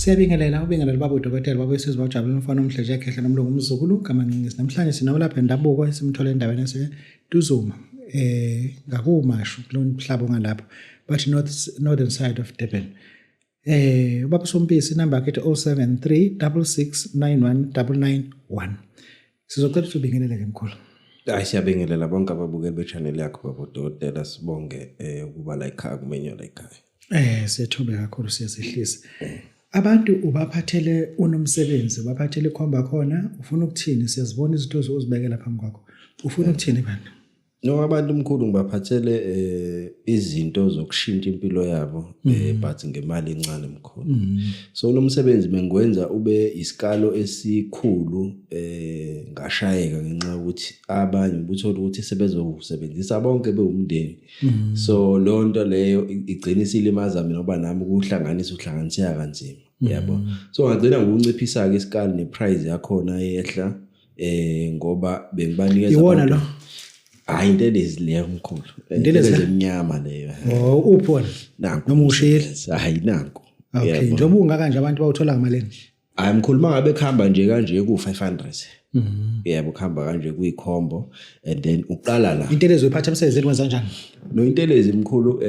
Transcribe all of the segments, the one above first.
Siyabingelela, ubingelela baba udokotela, baba wesizwe, bajabula umfana omhle nje ekhehla nomlungu umzukulu kaMancinisi. Namhlanje sinomlaphi wendabuko esimthole endaweni yaseNtuzuma ngakuMashu kulo mhlaba ongalapho, bathi northern side of Durban. Ubaba Sompisi, inamba yakhe ithi 073 6691 991. Sizocela ukuthi ubingelele ke, mkhulu. Hayi, siyabingelela bonke ababukeli be-channel yakho, baba udokotela. Sibonge ukuba la ekhaya, kumenywa la ekhaya. Siyethobe kakhulu, siyazehlisa. Abantu ubaphathele unomsebenzi, ubaphathele ikhomba khona, ufuna ukuthini? Siyazibona izinto ozibekela phambi kwakho. Ufuna ukuthini bantu? No, abantu mkhulu, ngibaphathele izinto zokushintsha impilo yabo but ngemali encane, mkhulu. So lo msebenzi bengiwenza ube isikalo esikhulu, ngashayeka ngenxa yokuthi abanye ubuthola ukuthi sebezowusebenzisa bonke bewumndeni. So leyo nto leyo igcina isilimaza mina ngoba nami ukuhlanganisa uhlanganiseka kanzima. Yabo. So ngagcina ngokunciphisa ke isikali neprice yakhona yehla ngoba bengibanikeza Iwona abantu- lo? Hayi, intelezi leyo, mkhulu. Intelezi Intelezi la? emnyama leyo. Oh, uphi wona? Nanku. Noma ushiyile? Hayi, nanku. Okay, Yebo. njengoba ungaka nje, abantu bawuthola ngamalini? Hayi mkhulu, mangabe kuhamba nje kanje ku 500. Yebo, kuhamba kanje kuyikhombo and then uqala la. Intelezi uyiphatha emsebenzini, wenza kanjani? No, intelezi mkhulu,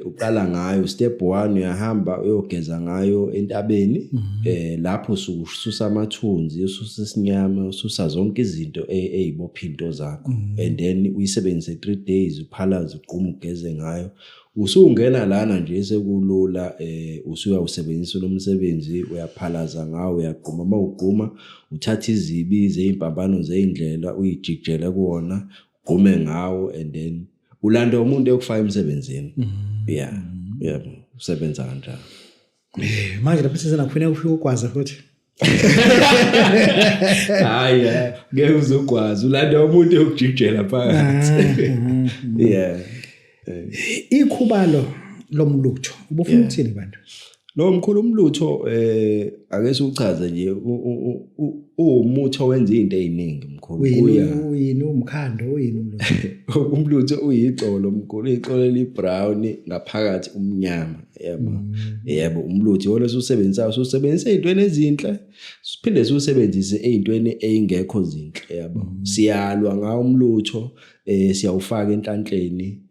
uqala ngayo step 1, uyahamba uyogeza ngayo entabeni, lapho ususa amathunzi, ususa isinyama, ususa zonke izinto ezibopha into zakho, and then uyisebenzise 3 days, uphalaze, ugquma, ugeze ngayo. Usungena lana nje sekulula, usuyawusebenzisa lo msebenzi, uyaphalaza ngawo, uyagquma. Mawugquma uthatha izibi zezimpambano zeindlela, uyijikijele kuwona, ugqume ngawo, and then ulanda umuntu eyokufaka emsebenzini. Yeah, usebenza kanjalo. Manje lapho sizena kufuneka ufike ukwazi futhi. Hayi, ngeke uzokwazi, ulanda umuntu eyokujikijela phakathi, yeah. Ikhubalo lomlutho. Ubufuna ukuthini bantu? Lo mkhulu, umlutho, ake siuchaze nje, uwumuthi owenza izinto eziningi, mkhulu. Uyini? Kuya Uyini, umkhando, uyini umlutho? Umlutho uyixolo, mkhulu, ixolo elibrown, ngaphakathi umnyama, yebo. Yebo, umlutho iwona esiwusebenzisayo, siwusebenzisa ey'ntweni ezinhle, siphinde siwusebenzise ey'ntweni ey'ngekho zinhle, yabo. Siyalwa ngawo umlutho, siyawufaka enhlanhleni,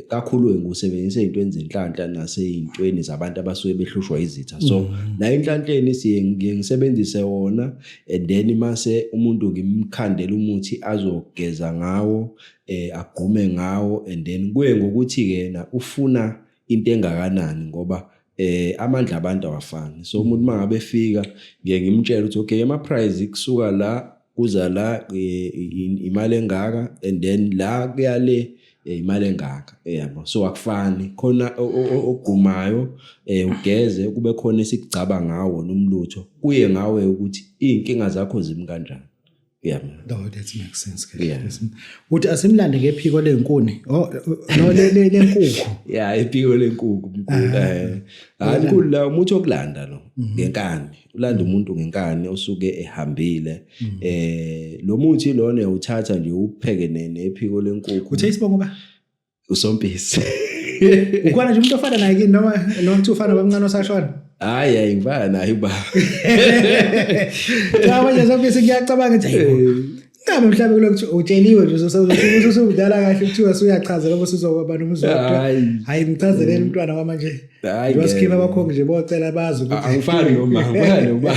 kakhulu ngiwusebenzisa ey'ntweni zenhlanhla nasey'ntweni zabantu abasuke behlushwa izitha. So la enhlanhleni siye ngiye ngisebenzise wona, and then mase umuntu ngimkhandele umuthi azogeza ngawo, agqume ngawo, and then kuye ngokuthi yena ufuna into engakanani, ngoba amandla abantu awafani. So umuntu mangabe efika ngiye ngimtshele ukuthi okay, ama price kusuka la kuza la imali engaka, and then la kuya le imali engaka, yabo. So akufani, khona ogqumayo, ugeze, kube khona esikugcaba ngawo nomlutho, kuye ngawe ukuthi izinkinga zakho zimi kanjani, yabo. No, that makes sense ke. Uthi asimlande ngephiko lenkuni. Oh no, le lenkukhu. Yeah, iphiko lenkukhu, mkhulu. Hayi mkhulu, la umuthi okulanda lo ngenkani, ulanda umuntu ngenkani osuke ehambile. Lo muthi lona uyawuthatha nje upheke nephiko lenkukhu. Uthe isibongo ba? Usompisi. Ukhona nje umuntu ofana naye kini, noma lo kuthi ufana bamncane osashona? Hayi, hayi, ngifana naye uba. Cha, manje Sompisi, ngiyacabanga ukuthi hayibo. Ngabe mhlawumbe kulokuthi utsheliwe nje usudlala kahle, kuthiwa usuyachaza lokho sizoba nomzodwa. Hayi. Hayi, ngichazelele umntwana kwamanje. Hayi, Njengoba ngeke. abakhongi nje bocela bazi ukuthi Angifani noma, angifani noma.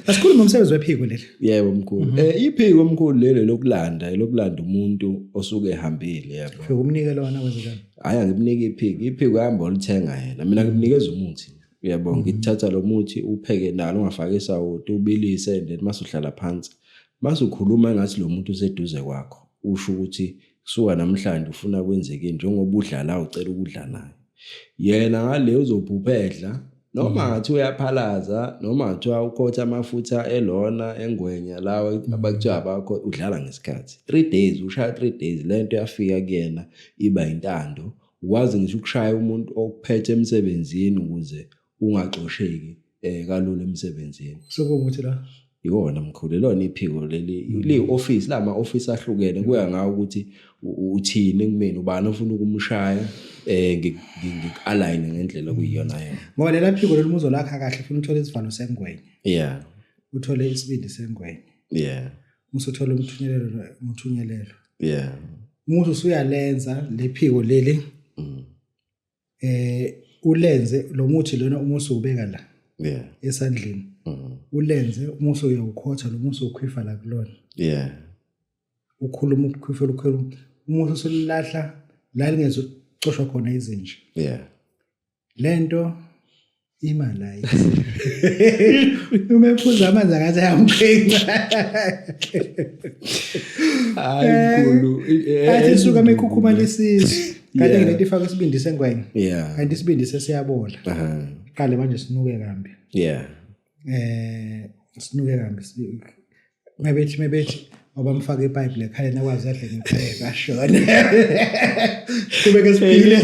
Asikhulume ngomsebenzi wephiko leli. Yebo mkhulu. Iphiko mkhulu lelo lokulanda umuntu osuke ehambile, yebo. Ufike umnike lona, wenze njani? Hayi, angimniki iphiko, iphiko hamba olithenga yena. Mina ngimnikeza umuthi. Uyabona, ngithatha lo muthi upheke nalo, ungafaki isawoti, ubilise, and then mase uhlala phansi. Mase ukhuluma engathi lo muntu useduze kwakho. Usho ukuthi kusuka namhlanje ufuna kwenzekeni, njengoba udla la, ucela ukudla naye. Yena ngale uzophupha edla, noma ngathi uyaphalaza, noma ngathiwa ukhotha amafutha elona engwenya lawa abakuthiwa abakho, udlala ngesikhathi 3 days, ushaya 3 days, lento yafika kuyena iba intando. Ukwazi ngisho ukushaya umuntu okuphethe emsebenzini ukuze ungaxosheki kalula emsebenzini. Sokumuthi la. Iwona mkhulu, ilona iphiko leli liyi-office, la ma-office ahlukene, kuya ngawo ukuthi uthini kumina, ubani ofuna ukumshaya, ngiku-align ngendlela okuyiyona yona. Ngoba lela phiko leli muzo lakha kahle, funa uthole isivalo sengwenya. Uthole isibindi sengwenya. Usuthola umthunyelelo, umthunyelelo. Uma usuyalenza lephiko leli, ulenze lo muthi lona uma usubeka la. Esandleni. Ulenze uma usuyawukhotha lo muthi ukhwifa la kulona. Ukhuluma ukukhwifela, ukhuluma. Uma usulahla la lingezucoshwa khona izinja. Lento ima la. Uma ephuza amanzi angathi ayamqhinqa. Hayi mkhulu. Athi suka mekhukhuma lesisu. Kanti ngilento ifaka isibindi sengwenya. Kanti isibindi sesiyabola. Qale manje sinuke kambi. Sinuke kambi. Mebethi abamfaka ipipe lekhaya nakwazi adle ngekhaya kashona. Kubeke siphile.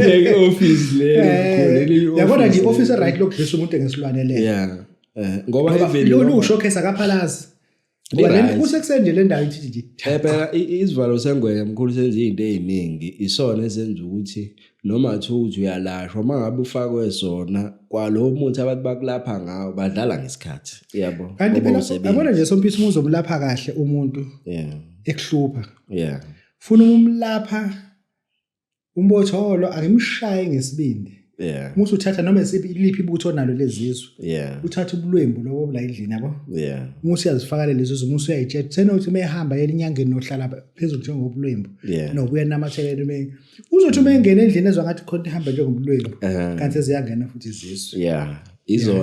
Elinye office lelo. Yabona nje office right lokudlisa umuntu ngesilwane le. Ngoba even lo showcase akaphalazi. Ngoba le kusekuseni nje le ndawo ithi nje. Phela isivalo sengwenya mkhulu senza izinto eziningi, isona esenza ukuthi noma kuthiwa ukuthi uyalashwa, uma ngabe ufakwe sona kwalowo muthi abantu bakulapha ngawo badlala ngesikhathi, yabo. Kanti phela yabona nje Sompisi, uma uzomlapha kahle umuntu ekuhlupha. Funa umlapha umbotholo angimshaye ngesibindi. Uma usuthatha noma iliphi ibutho onalo lezizwe. Uthatha ubulwembu lobo la endlini, yabo. Uma usuyazifaka lezi zizwe, uma usuyayitshela senothi uma ehamba yena enyangeni nohlala phezulu njengobulwembu. Nobuya namathelela uma uzothi uma engena endlini ezwa ngathi khona ihamba njengobulwembu. Kanti seziyangena futhi izizwe.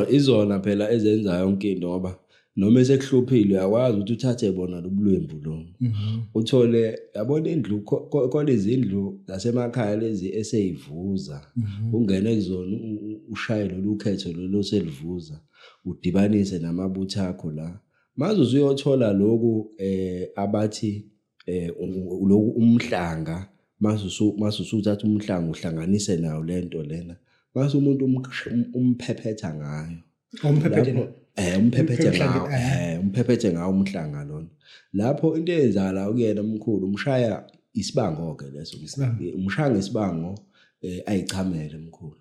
Izona phela ezenza yonke into, ngoba noma esekuhluphile uyakwazi ukuthi uthathe bona lobulwembu lo. Uthole yabona indlu khona izindlu zasemakhaya lezi eseyivuza. Ungene kuzona ushaye lolu khetho lolu selivuza, udibanise namabutho akho la. Maze usuyothola lokhu abathi lokhu umhlanga, mase usuthatha umhlanga uhlanganise nawo lento lena. Mase umuntu umphephetha ngayo. Umphephethe lo. Umphephethe ngawo, umphephethe ngawo umhlanga lona. Lapho into eyenzakala kuyena omkhulu, umshaya isibango ke leso. Umshaya ngesibango ayichamele mkhulu.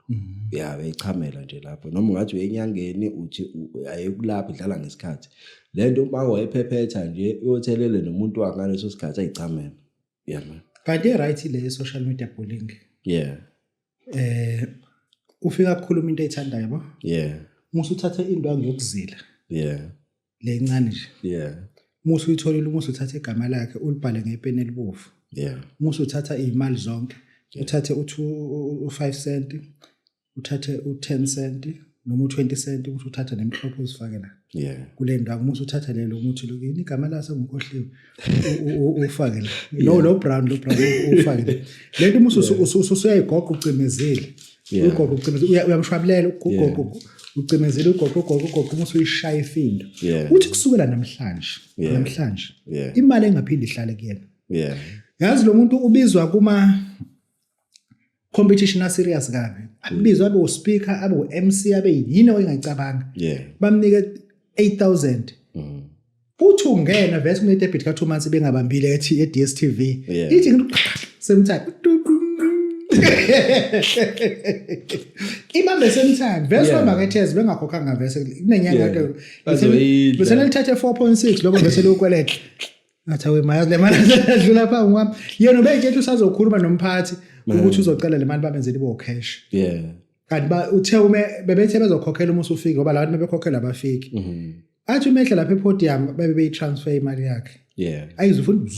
Uyayichamela nje lapho. Noma ungathi uyenyangeni uthi ayekulapha idlala ngesikhathi. Lento uma wayephephetha nje uyothelele nomuntu wakhe ngaleso sikhathi ayichamele. Kanti right le social media bullying. Ufika ukukhuluma into ayithandayo, yabo? Uma usuthatha indwangu yokuzila. Le ncane nje. Uma usuyitholile, uma usuthatha igama lakhe ulibhale ngepeni elibovu. Uma usuthatha izimali zonke, uthathe u5 cent, uthathe u10 cent noma u20 cent, usuthatha nemhlophe uzifake la. Kule ndwangu uma usuthatha lelo umuthi lo, yini igama laso ngikhohliwe, ufake la. Lo brown, lo brown ufake la. Lento uma usuyayigoqa ucimezile. Ugoqa ucimezile, uyamshwabulela, ugoqa ucimezile, ugoqa, ugoqa, ugoqa, uma usuyishaya ifindo. Uthi kusukela namhlanje, namhlanje, imali engaphindi ihlale kuyena. Yazi lo muntu ubizwa kuma competition a serious kabi. Abizwa abe uspeaker, abe uMC, abe yini oyingacabanga. Bamnike 8000. Uthi ungena vese kune debit ka 2 months bengabambile ethi e DStv. Ithi same time. Ibambe same time. Vese bamba ngethezi bengakhokhanga vese kunenyanga kodwa. Bese lithathe 4.6 lokho vese lokweleta. Ngathi awe mayazi le mali adlula phambi kwami. Yena ubeyitshela usazokhuluma nomphathi ukuthi uzocela le mali babenzele ibo cash. Kanti uthe ume bebethe bezokhokhela uma usufika ngoba labantu bebekhokhela abafiki. Athi umehla lapha epodium babe beyitransfer imali yakhe. Ayizufuna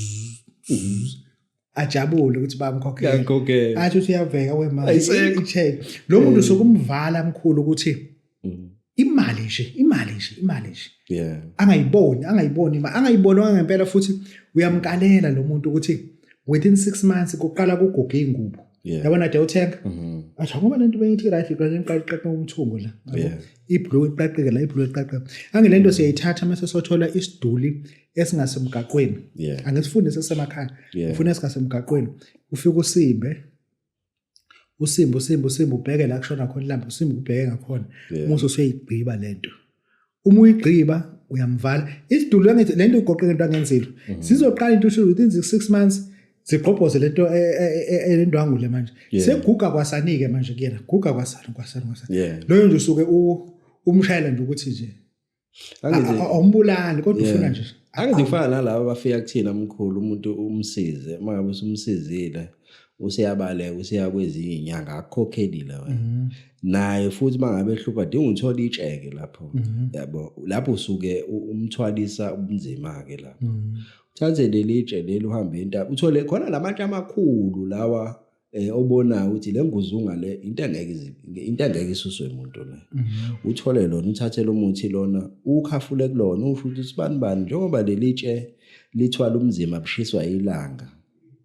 ajabule ukuthi bamkhokhela. Athi uthi uyaveka wemali. I-check. Lo muntu sokumvala mkhulu ukuthi imali nje, imali nje, imali nje. Angayiboni, angayiboni imali, angayiboni ngempela futhi uyamkalela lo muntu ukuthi within 6 months kuqala kuguga ingubo. Yabona de uthenga. Athi ngoba lento bengithi right iqale iqaqe umthungo la. Iblue iqaqeke la, iblue iqaqeke. Ange lento siyayithatha mase sothola isiduli esingasemgaqweni. Angisifuni sesemakhaya. Ufuna esingasemgaqweni. Ufika usimbe. Usimbe, usimbe, usimbe ubheke la kushona khona ilambu, usimbe ubheke ngakhona. Uma usuyigqiba lento. Uma uyigqiba Uyamvala isidulu angithi lento igoqe ngento angenzile. Sizoqala into usho within 6 months zigqobhoze lento elendwangu le manje. Seguga kwasani ke manje kuyena. Guga kwasani kwasani kwasani. Loyo nje usuke umshayela nje ukuthi nje Angithi awumbulali kodwa ufuna nje. Angithi kufana nalabo abafika kuthina mkhulu, umuntu umsize, uma ngabe usumsizile useyabaleka useya kwezinye inyanga, akukhokhelile wena. Naye futhi uma ngabe ehlupha dinga uthola itsheke lapho, yabo, lapho usuke umthwalisa ubunzima-ke lapho. Uthathe leli tshe leli uhambe intaba uthole khona lamatshe amakhulu lawa, obonayo ukuthi le nguzunga le into engeke isuswe umuntu le. Uthole lona, uthathe lo muthi lona, ukhafule kulona, usho ukuthi sibani bani, njengoba leli tshe lithwala umzimba bushiswa ilanga,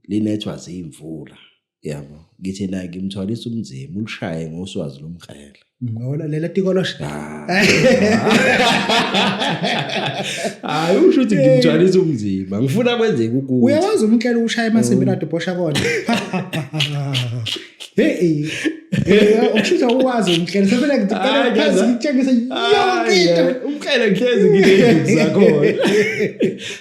linethwa zimvula, yabo, ngithi naye ngimthwalisa umzimba, ulishaye ngoswazi lomkrele. Ngawona lela tikoloshe. Hayi, usho ukuthi ngimthwalisa umzimba, ngifuna kwenzeke ukuthi Uyawazi umklele ushaya emasimbini ade bhosha kona. Hey, ukusho uwazi umklele sefela ngiqala Hayi, phansi ngeza. ngitshengise yonke into. Umqhele ngihlezi nginey'nduku zakhona.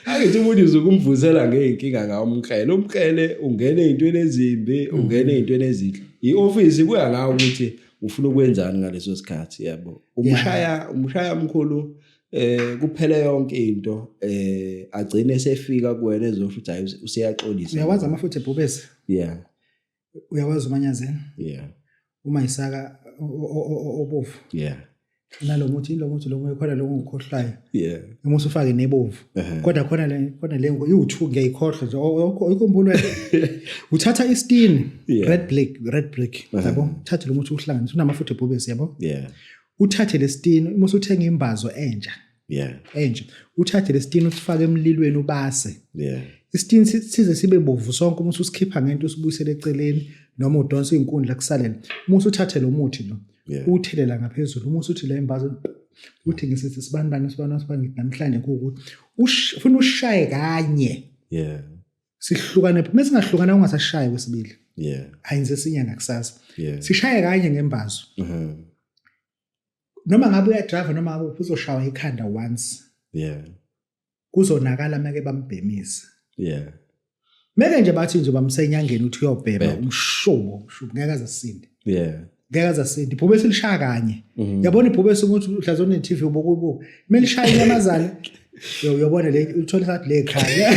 Angithi umuntu uzokumvusela ngey'nkinga ngawo umqhele. Umqhele ungene ey'ntweni ezimbi, ungene ey'ntweni ezinhle. I-ofisi kuya ngawo ukuthi ufuna ukwenzani ngaleso sikhathi, yabo. Umshaya mkhulu, kuphele yonke into, agcine sefika kuwena ezosho ukuthi hayi useyaxolisa. Uyawazi amafutha ebhubesi? Yeah. Uyawazi umanyazeni? Yeah. Uma isaka obovu. Yeah. Nalo muthi, lo muthi lo khona lo ngikhohlayo. Yeah. Uma usufake nebovu. Kodwa khona le iwu2 ngiyayikhohlwa nje. Oyikhumbula wena. Uthatha isitini, red black, red black, yabo? Uthathe lo muthi uhlanganise unamafutha ebhubesi, yabo? Yeah. Uthathe lesitini, uma usuthenga imbazo entsha. Yeah. Entsha. Uthathe lesitini usifake emlilweni ubase. Yeah. Isitini size sibe bovu sonke, uma ususikhipha ngento usibuyisele eceleni noma udonsa izinkundla kusalele. Uma usuthathe lo muthi lo, uthelela ngaphezulu, uma usuthi le imbazo uthi ngisithi sibani bani sibani sibani ngithi namhlanje kuwukuthi ufuna ushaye kanye. Yeah. Sihlukane, mase singahlukana ungasashayi kwesibili. Yeah. Hayi nje sinyanga kusasa. Yeah. Sishaye kanye ngembazo. Noma ngabe uyadrive noma ngabe uzoshawa ikhanda once. Yeah. Kuzonakala meke bambhemisa. Yeah. Meke nje bathi nje bamsenyangeni uthi uyobhema umshubo, umshubo ngeke aze asinde. Yeah. Ngeke aze asinde. Ibhubesi lishaya kanye. Yabona ibhubesi ukuthi uhlaza one TV ubokubuka. Kumele lishaye inyamazane. Uyobona le uthola sathi le ekhaya.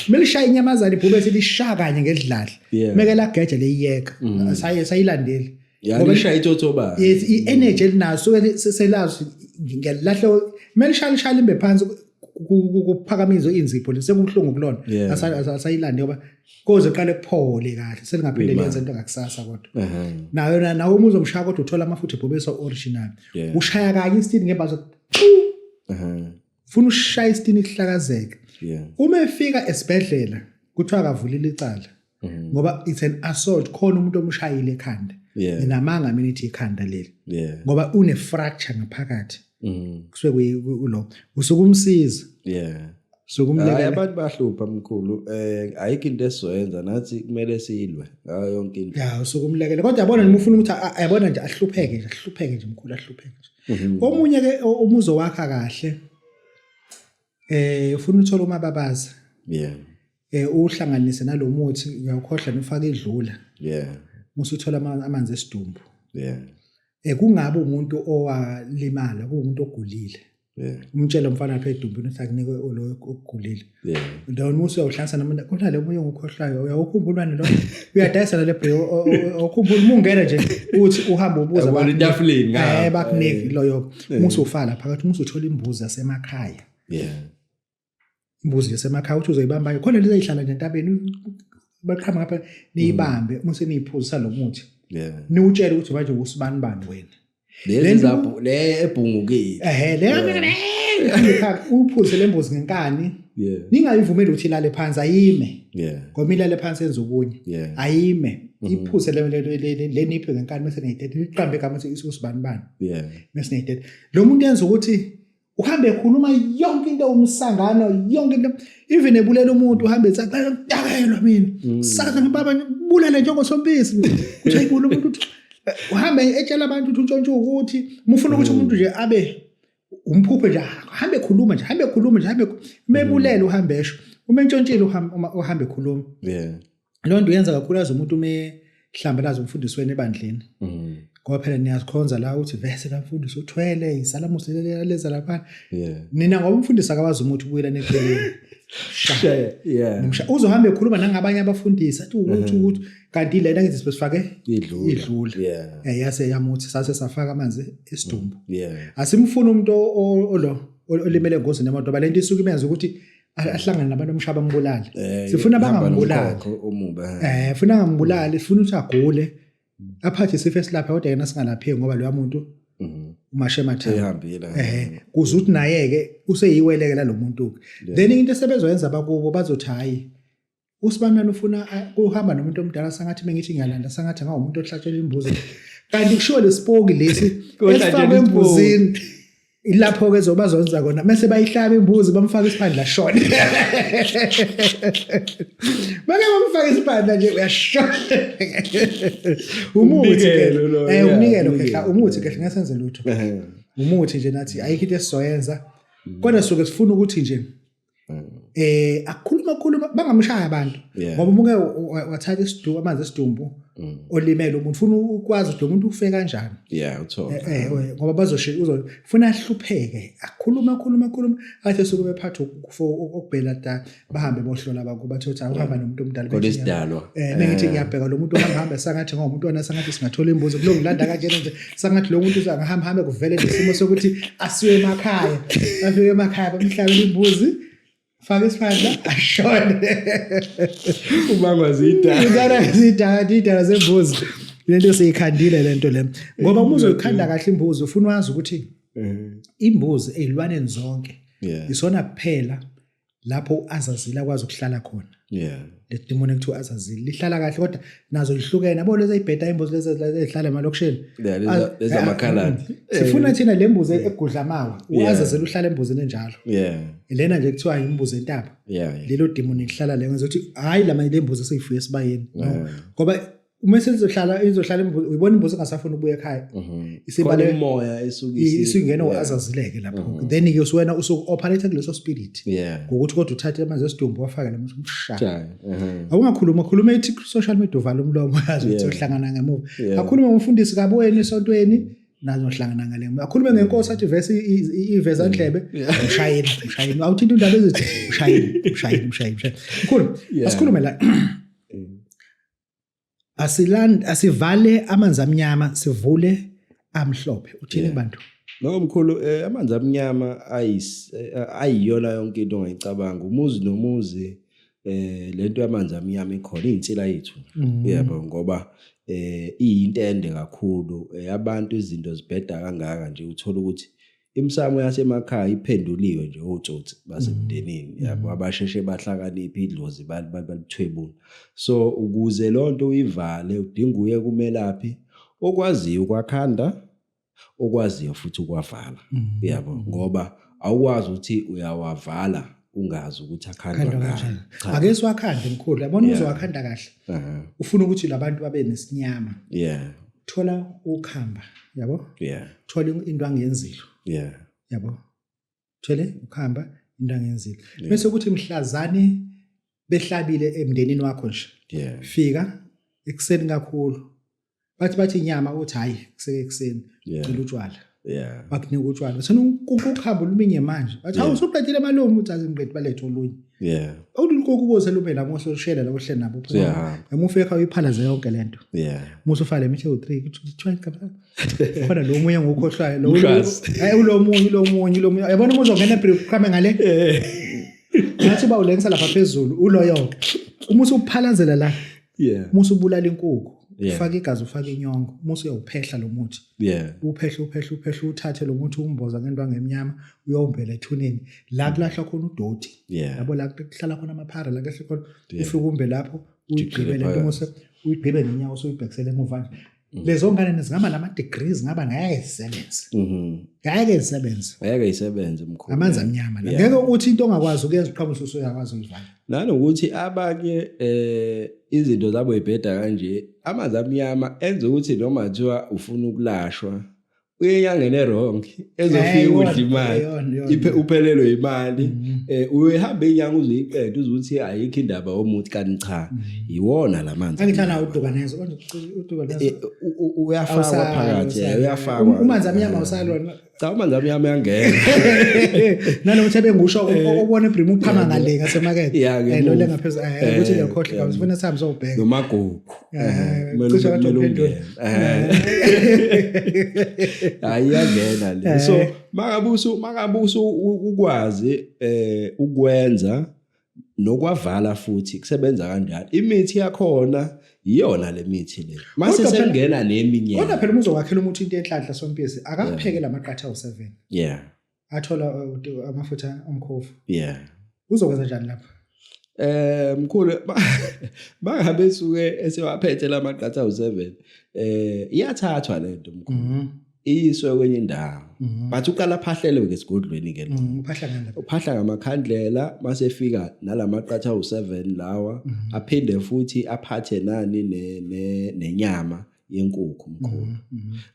Kumele lishaye inyamazane ibhubesi lishaya kanye ngedladla. Yeah. Meke lageja leyiyeka. Sayilandeli. Ya, Ngoba lishaya itotoba. Yes, i-energy elinayo suke selazi ngiyalahla. Kumele lishaya lishaya limbe phansi kuphakamisa inzipho sekubuhlungu kulona. Yeah. Asayilande ngoba koze qale kuphole kahle selingaphinde Kuyimali. lenze into ngakusasa kodwa. Nayo nawo uma uzomshaya kodwa uthola amafutha ebhubesi original. Yeah. Ushaya kanye isitini ngembazo. Ufuna ushaya isitini kuhlakazeke. Yeah. Uma efika esibhedlela kuthiwa akavulile icala. Ngoba it's an assault, khona umuntu omshayile ekhanda. Yeah. Nginamanga mina ithi ikhanda leli. Yeah. Ngoba une fracture ngaphakathi. Kusuke kulo. Usuke umsiza. Yeah. Usuke umlekelela. Hayi, abantu bahlupha mkhulu. Ayikho into esizoyenza nathi, kumele silwe ngayo yonke into. Ya, usuke umlekelela. Kodwa yabona noma ufuna ukuthi yabona nje ahlupheke nje, ahlupheke nje mkhulu, ahlupheke nje. Omunye ke umuzo wakha kahle. Ufuna uthola umababaza. Yeah. Uhlanganise nalomuthi, uyawukhohlwa nofaka idlula. Yeah. Usuthola amanzi esidumbu. Yeah. Kungabe umuntu owalimala, kuwumuntu ogulile. Yeah. Umtshele umfana lapha edumbini ukuthi akunike lo ogulile. Yeah. Ndawona uma usuyawuhlanganisa namuntu, khona lo munye ongukhohlayo, uyawukhumbula wena lo. Uyadayisa nale bhe, awukhumbuli uma ungena nje uthi uhamba ubuza Yabona bakunike. etafuleni ngapha. Bakunike loyo. Uma usufala phakathi, uma usuthola imbuzi yasemakhaya. Yeah. Imbuzi yasemakhaya uthi uzoyibamba, khona lezi ezihlala nje entabeni, baqhama ngapha niyibambe, uma seniyiphuzisa lo muthi. Yeah. Niwutshele ukuthi manje usibani bani wena. Lezi Lento- zapho le ebhungukile. Le uphuze lembuzi ngenkani. Yeah. Ningayivumeli ukuthi ilale phansi, ayime. Yeah. Ngoba ilale phansi yenza okunye. Yeah. Ayime. Iphuze le niphe ngenkani bese niyithethe, iqambe igama ukuthi isusibani bani. Yeah. Bese niyithethe. Lo muntu yenza ukuthi uhambe ekhuluma yonke into, umsangano yonke into, even ebulela umuntu uhambe ethi ngidakelwa mina. Sasa ngibaba ngibulale njengosompisi. Uthi ayibula umuntu uthi uhambe etshela abantu ukuthi untshontshe ukuthi mufuna ukuthi umuntu nje abe Umphuphe nje, hambe khuluma nje, hambe khuluma nje, hambe mebulele, uhambe esho, uma entshontshile uhambe khuluma. Leyo nto yenza kakhulukazi umuntu uma ehlambalaza umfundisi wenu ebandleni. Ngoba phela niyazikhonza la, uthi vese la mfundisi uthwele isalamusi leza lapha. Nina ngoba umfundisi akawazi umuthi, ubuyela neceleni. Uzohamba ekhuluma nangabanye abafundisi, athi ukuthi kanti lena ngithi sifake idlula. Idlula. Yase yamuthi sase safaka amanzi esidumbu. Asimfuni umuntu olo olimele engozini yemoto, ngoba lento isuke imenza ukuthi ahlangane nabantu omshaba ambulale. Sifuna ihamba bangambulali. nomkhokho omubi. Funa angambulali, sifuna ukuthi agule. Aphathe isifo esilapha, kodwa yena singalapheki ngoba loya muntu umashe emathanga. Ehambile. Kuze ukuthi naye ke useyiweleke lo muntu ke. Then into esebezoyenza abakubo, bazothi hayi, uSibanyana ufuna kuhamba nomuntu omdala, sangathi mengithi ngiyalanda sangathi ngawumuntu ohlatshelwa imbuzi, kanti kushiwo lesipoki lesi Kohlatshelwa esifakwe isipoki. embuzini. Ilapho ke zobazonza kona mase bayihlaba imbuzi, bamfaka isiphandla shona. Bake bamfaka isiphandla nje, uyashona. Umuthi ke. Umnikelo lo, Umnikelo umnikelo. Khehla, umuthi khehla, ngesenze lutho. Umuthi nje, nathi ayikho into esizoyenza. Kodwa suke sifuna ukuthi nje akukhuluma khuluma, bangamshaya abantu. Ngoba umuke wathatha isiduku, amanzi esidumbu olimele umuntu, ufuna ukwazi ukuthi lo muntu ufe kanjani. Yeah, uthola. Ngoba bazoshe uzofuna ahlupheke, akhuluma khuluma khuluma, athi suke bephatha ukubhela da, bahambe bohlola abakubo, bathi uthi awuhamba nomuntu omdala. Kodwa isidalwa. Mengithi ngiyabheka lo muntu ohamba hamba sangathi ngomntwana, sangathi singathola imbuzi kulo ngilanda kanjena nje, sangathi lo muntu uzangahamba hambe kuvele nesimo sokuthi asiwe emakhaya, afike emakhaya bamhlabele imbuzi, faka isiphandla, ashone. Ubangwa zidalwa. Idala zidala, idala zembuzi. Lento siyikhandile lento le, ngoba uma uzoyikhanda kahle imbuzi, ufuna wazi ukuthi imbuzi ezilwaneni zonke isona kuphela lapho uAzazili akwazi ukuhlala khona. Le demon ekuthiwa Azazili lihlala kahle, kodwa nazo lihlukene, yabo, lezi eyibheda imbuzi, lezi ezihlala emalokishini. Yeah, lezi amakhaladi. Sifuna thina le mbuzi egudla amawa, uAzazili uhlala embuzini enjalo. Lena nje kuthiwa imbuzi entaba. Lelo demon lihlala le, ngizothi hayi lama le mbuzi esiyifuye esibayeni, no, ngoba uma selizohlala, izohlala imbuzi, uyibona imbuzi engasafuni ukubuya ekhaya. Isibale umoya esuke isingena uAzazileke lapho, then ke usuwena usu-operate kuleso spirit ngokuthi kodwa uthathe amanzi esidumbu, wafake la muthi umshaya. Tjaya. Awungakhuluma khuluma, ethi social media uvala umlomo, yazi ukuthi uhlangana ngemuva. Yeah. Akhulume ngomfundisi kabuweni esontweni, nazohlangana ngale ngemuva. Akhulume ngenkosi, athi vese iveza ndlebe, mshayeli mshayeli, awuthinta indaba ezithi mshayeli mshayeli mshayeli mshayeli. Mkhulu, asikhulume la, asiland asivale amanzi amnyama, sivule amhlophe, uthini kubantu? No mkhulu, amanzi amnyama ayiyona yonke into ongayicabanga. Umuzi nomuzi lento yamanzi amnyama ikhona, iyinsila yethu. Yebo, ngoba iyinto ende kakhulu. Abantu izinto zibheda kangaka nje, uthola ukuthi imisamo yasemakhaya iphenduliwe nje otsotsi basemndenini, yabo, abasheshe bahlakaniphe, idlozi balithwebula. So ukuze lonto uyivale, udinga uye kumelaphi okwaziyo ukwakhanda, okwaziyo futhi ukwavala, yabo, ngoba awukwazi ukuthi uyawavala ungazi ukuthi akhandwa Khandwa ngani. kanjani? Cha. Ake siwakhande, mkhulu, yabona, uzowakhanda kahle, ufuna ukuthi labantu babe nesinyama, thola ukhamba, yabo, thola into angenzilo, yabo, thole ukhamba, into angenzilo, bese kuthi mhlazane behlabile emndenini wakho nje, fika ekuseni kakhulu, bathi inyama, uthi hayi, kuseke ekuseni, cela utshwala. Bakunika utshwala, sena ukuhamba oluminye manje, bathi hawu, usuqedile malume, uthi azingiqedi, balethe olunye. Awululukoko uboze lube la mose ushela la uhleli nabo. Siyahamba. Uma ufika ekhaya uyiphalaze yonke lento. Musa ufake le mithi ewu-3, kuthiwa igama khona lo munye ngokhohlwayo lo. Umshwazi. Ulo munye, lo munye, lo munye, yabona, uma uzongena ebriqhame ngale, ngathi uba ulengisa lapha phezulu uloyo-ke, uma usuphalazela la, uma usubulala inkukhu, ufake igazi, ufake inyongo, uma usuyawuphehla lo muthi, uphehle, uphehle, uphehle, uthathe lo muthi, umboza ngentwangu emnyama, uyombela ethuneni la kulahlwa khona udoti, yabo, la kuhlala khona amaphara, la kuhlala khona, ufike umbe lapho, uyigqibe le nto, muse uyigqibe ngenyawo, usuyibhekisele emuva nje. Lezo ngane zingaba nama-degrees, ngaba ngeke zisebenze. Ngeke zisebenze. Ngeke isebenze, mkhulu. Amanzi amnyama la. Ngeke uthi into ongakwazi ukuyenza uqhamusa usuyakwazi ukuyivala. Nanokuthi abanye izinto zabo ibheda kanje, amanzi amnyama enza ukuthi noma kuthiwa ufuna ukulashwa. Uye enyangeni e-wrong ezofika udla imali, iphe uphelelwe imali. Uyohamba inyanga uzoyiqeda uzuthi ayikho indaba yomuthi, kanti cha, iwona lamanzi. Angithanda udukanezo manje, udukanezo. Uyafakwa phakathi, uyafakwa. Umanzi amnyama awusalona. Cha, amanzi amnyama uyangena. Nanokuthi ebengusho obona ebrim uphama ngale ngasemakethe. Lo le ngaphezulu ukuthi ngiyakhohlwa, sifuna sihambe sowubheka. Nomagugu. Cishe kade uphendula. Hayi, iyangena le. So makabusu makabusu ukwazi ukwenza nokwavala futhi kusebenza kanjalo. Imithi yakhona iyona le mithi le. Mase sengena neminye. Kodwa phela uma uzowakhela umuthi into enhlanhla sompisi, akapheke lamaqatha awu7. Athola amafutha omkhovu. Uzokwenza njani lapho? Mkhulu, bangabe suke esewaphethe lamaqatha awu7, iyathathwa lento mkhulu, iyiswe kwenye indawo, but uqala aphahlele ke esigodlweni ke lo. Uphahla ngani lapho? Uphahla ngamakhandlela, mase fika nalamaqatha awu7 lawa, aphinde futhi aphathe nani nenyama yenkukhu mkhulu.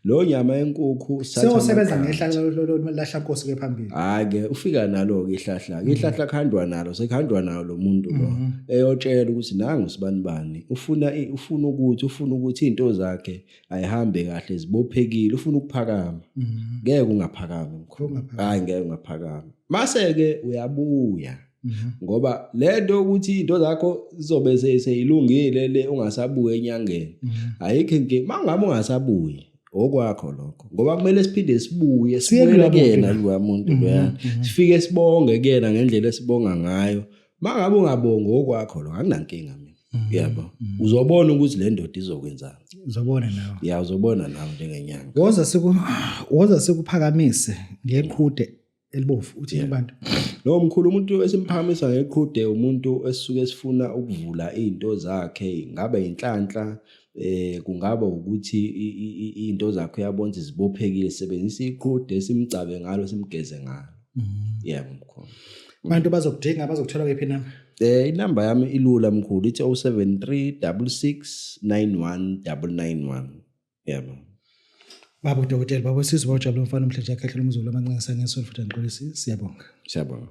Lo nyama yenkukhu sithatha Seyosebenza amaqatha. Ngehlahla lahla nkosi ke phambili. Hayi ke, ufika nalo ke ihlahla ke, ihlahla khandwa nalo, sekhandwa nalo lo muntu lo, eyotshela ukuthi nangu sibani bani ufuna ufuna ukuthi izinto zakhe ayihambe kahle, zibophekile, ufuna ukuphakama. Ngeke ungaphakami mkhulu. Ungaphakami. Hayi, ngeke ungaphakama. Mase ke uyabuya, ngoba lento ukuthi into zakho zizobe seyilungile le, ungasabuya enyangeni, ayikho inkinga. Mangabe ungasabuyi, okwakho lokho, ngoba kumele siphinde sibuye, Siye sibuyele kuloya muntu kuyena loya muntu loya, sifike sibonge kuyena ngendlela esibonga ngayo. Mangabe ungabongi, okwakho lokho, anginankinga mina, yabo. Uzobona ukuthi le ndoda izokwenzani. Uzobona nawe. Ya, uzobona nawe njengenyanga. Woza sikuphakamise ngeqhude elibovu, uthini kubantu? Lo mkhulu, umuntu esimphakamisa ngeqhude umuntu esisuke sifuna ukuvula izinto zakhe, ngabe inhlanhla, kungaba ukuthi izinto zakhe uyabona ukuthi zibophekile, sebenzisa iqhude simgcabe ngalo, simgeze ngalo. Yebo mkhulu. Abantu bazokudinga, bazokuthola kephi inamba? Inamba yami ilula mkhulu, ithi 073 66 91 991. Yebo. Baba udokotela, baba sizwe, bawujabula umfana omhle nje akhehlela umzulu amancane sangesolo futhi angixolisi. Siyabonga. Siyabonga.